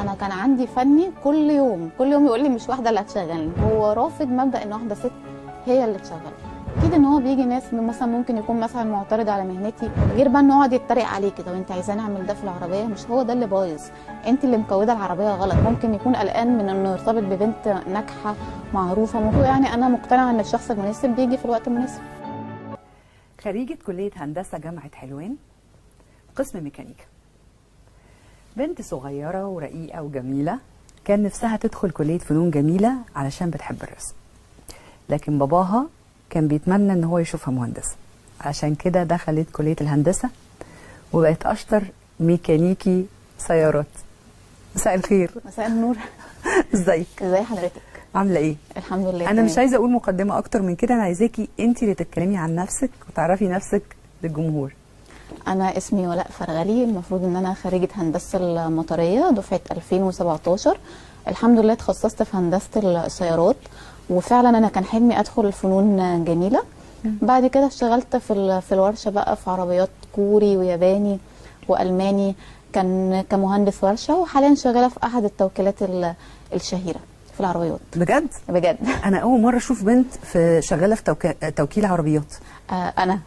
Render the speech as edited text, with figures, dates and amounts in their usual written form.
انا كان عندي فني كل يوم كل يوم يقول لي مش واحدة اللي هتشغلني، هو رافض مبدا ان واحدة ست هي اللي تشغل. اكيد ان هو بيجي ناس مثلا ممكن يكون مثلا معترض على مهنتي، غير بقى انه يقعد يتريق عليكي، طب انت عايزاني اعمل ده في العربية؟ مش هو ده اللي بايظ، انت اللي مكوده العربية غلط. ممكن يكون قلقان من انه يرتبط ببنت ناجحة معروفة، ممكن يعني انا مقتنعة ان الشخص المناسب بيجي في الوقت المناسب. خريجة كليه هندسة جامعه حلوان، قسم ميكانيكا. بنت صغيرة ورقيقه وجميلة، كان نفسها تدخل كليه فنون جميلة علشان بتحب الرسم، لكن باباها كان بيتمنى ان هو يشوفها مهندسه، عشان كده دخلت كليه الهندسة وبقت اشطر ميكانيكي سيارات. مساء الخير. مساء النور. ازيك؟ ازي حضرتك؟ عامله ايه؟ الحمد لله. انا مش عايزه اقول مقدمه اكتر من كده، انا عايزاكي انت اللي تتكلمي عن نفسك وتعرفي نفسك للجمهور. انا اسمي ولاء فرغلي، المفروض ان انا خريجة هندسة المطريه دفعه 2017. الحمد لله اتخصصت في هندسة السيارات، وفعلا انا كان حلمي ادخل فنون جميلة. بعد كده اشتغلت في الورشة بقى، في عربيات كوري وياباني والماني، كان كمهندس ورشه، وحاليا شغالة في احد التوكيلات الشهيرة في العربيات. بجد؟ بجد. انا اول مرة اشوف بنت في شغالة في توكيل عربيات. انا